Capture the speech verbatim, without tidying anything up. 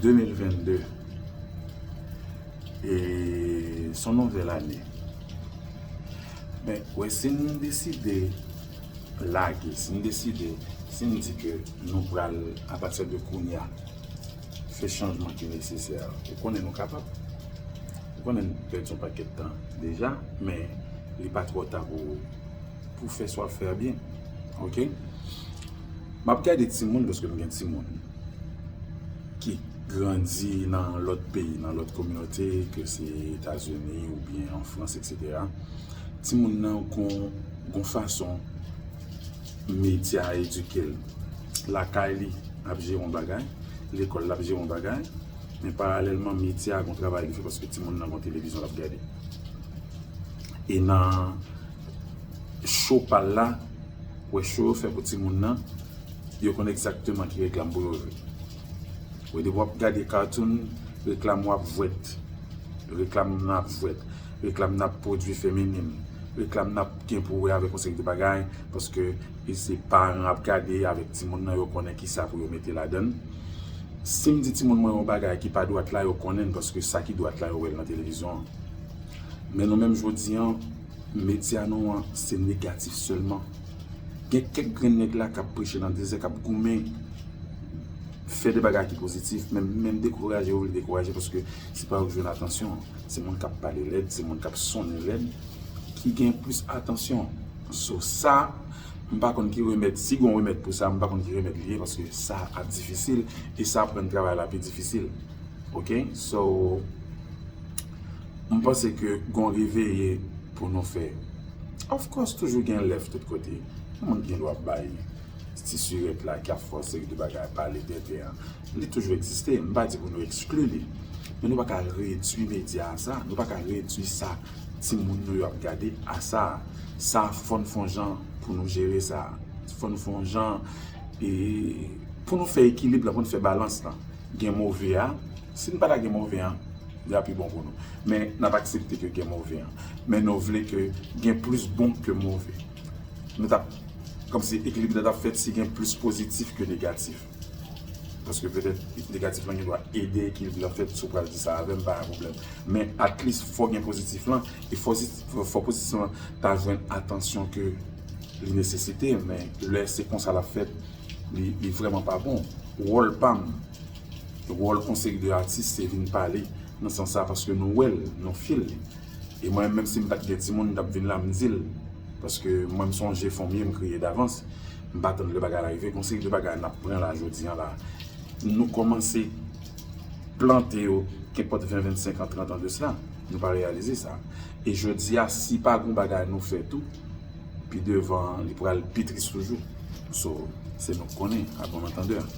De mil vennde, e se yon nouvèl ane. Men, wè, si n deside lage, si n deside, si n di ke nou pral, apati de kounye a, fè chanjman ki nesesè, ou konnen nou kapab. Ou konnen n pèdi yon pakèt tan deja, men li pa twò ta pou, pou fè sa w ap fè a byen. Oke? M ap gade timoun, paske m gen timoun ki grandi nan lòt peyi, nan lòt kominote, ke se Etazini oubyen an Frans, etsetera. Timoun nan gon, gon fason medya edike l. Lakay li, l ap jere yon bagay, lekòl, l ap jere yon bagay, men paralèlman, medya gon travay li fè paske timoun nan gon televizyon l ap gade. E nan cho pa l la, wè cho yo fè pou timoun nan, yo konn egzakteman ki reklam pou yo jwe. Wè, depi w ap gade cartoon, reklam w ap vwèt. Reklam nan ap vwèt. Reklam nan ap pwodui feminin. Reklam nan ap gen pou wè avèk yon seri de bagay, paske e se paran ap gade avèk timoun nan, yo konnen kisa pou yo mete ladan l. Si m di timoun mwen yon bagay ki pa dwat la, yo konnen l, paske sa ki dwat la, yo wè l nan televizyon an. Men nou menm jodi an, medya nou an, se negatif sèlman. Gen kèk grenn nèg la k ap preche nan dezè, k ap goumen, fè de bagay ki pozitif, men menm dekouraje yo vle dekouraje, paske se pa yo k jwenn atansyon an. Se moun k ap pale lèd, se moun k ap sonnen lèd ki gen plis atansyon. So sa, m pa konn ki remèd, si gon remèd pou sa, m pa konn ki remèd li ye, paske sa ap difisil, e sa ap rann travay la pi difisil. Oke? So, m panse ke gon reveye pou nou fè. Of course, toujou gen lèf tout kote. Yon moun gen dwa ap bay ti sirèt la ki ap fè yon seri de bagay, pale tenten an. Li toujou egziste. M pa di pou nou ekskli li. Men nou pa ka redui medya a sa. Nou pa ka redui sa timoun nou yo ap gade a sa. Sa, fò n fè yon jan pou nou jere sa. Fò n fè yon jan, e, pou nou fè ekilib la, pou nou fè balans la. Gen move a. Si n pa ta gen move a, li a pi bon pou nou. Men n ap aksepte ke gen move a. Men nou vle ke gen plis bon ke move. Nou t ap, kòmsi ekilib la t ap fèt si gen plis pozitif ke negatif. Paske petèt negatif lan gen dwa ede ekilib la fèt, si w pral di sa avè m, pa gen pwoblèm. Men at least fò gen pozitif lan, e fò, fò pozitif lan ta jwenn atansyon ke li nesesite, men lè se konsa l ap fèt, li, li vrèman pa bon. Wòl pa m, wòl yon seri de atis, se vin pale nan sans sa, paske nou wè l, nou feel li. E mwen, menm si m pa t gen timoun, m t ap vin la, m di l. Paske mwen, m se yon jefon m ye, m kriye davans. M pa tann lè bagay la rive. Gon seri de bagay n ap pran la, jodi an la. Nou kòmanse plante yo, kenpòt ven, vennsenk an, trant an de sila. Nou pa reyalize sa. E jodi a, si pa gon bagay nou fè tou, pi devan, li pral pi tris toujou. So, se nou k konnen, a bon antandè.